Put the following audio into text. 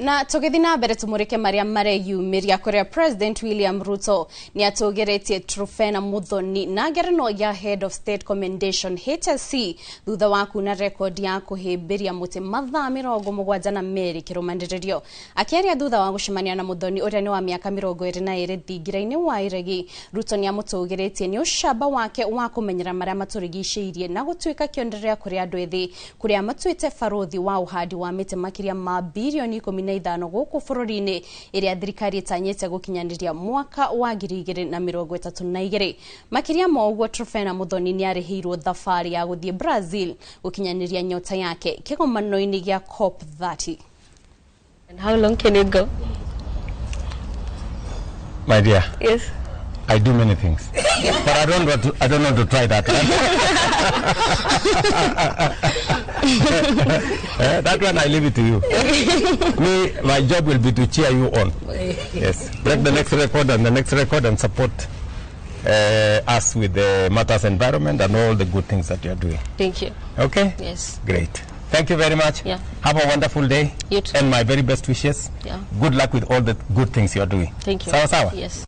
Na tũgĩthiĩ na mbere tũmũrĩke marĩa mareyumĩria kũrĩa President William Ruto nĩ atũgĩrĩtie Truphena Muthoni na ngerenwa ya Head of State Commendation HSC thutha wa kuna rekondi ya kũhĩmbĩria mũtĩ mathaa 72 kĩrũmanĩrĩrio. Akĩaria thutha wa gũcemania na Muthoni ũrĩa nĩ wa mĩaka 22 thingira-inĩ wa Iregi, Ruto nĩ amũtũgĩrĩtie nĩ ũcamba wake wa kũmenyera marĩa matũrigicĩirie na gũtuĩka kĩonereria kũrĩ andũ ethĩ kũrĩa matuĩte barũthi wa ũhandi wa mĩtĩ makĩria ma birioni 15 gũkũ bũrũri-inĩ ĩrĩa thirikari ĩtanyĩte gũkinyanĩria mwaka wa 2032. Makĩria ma ũguo, Truphena Muthoni nĩ arĩhĩirwo thabarĩ ya gũthiĩ Brazil gũkinyanĩria nyota yake kĩgomano-inĩ gĩa COP 30. And how long can you go? My dear. Yes. I do many things, but I don't want to try that. That one I leave it to you. Me, my job will be to cheer you on. Yes, break the next record and the next record and support us with the matters environment and all the good things that you are doing. Thank you. Okay? Yes. Great. Thank you very much. Yeah. Have a wonderful day. You too. And my very best wishes. Yeah. Good luck with all the good things you are doing. Thank you. Sawa sawa? Yes.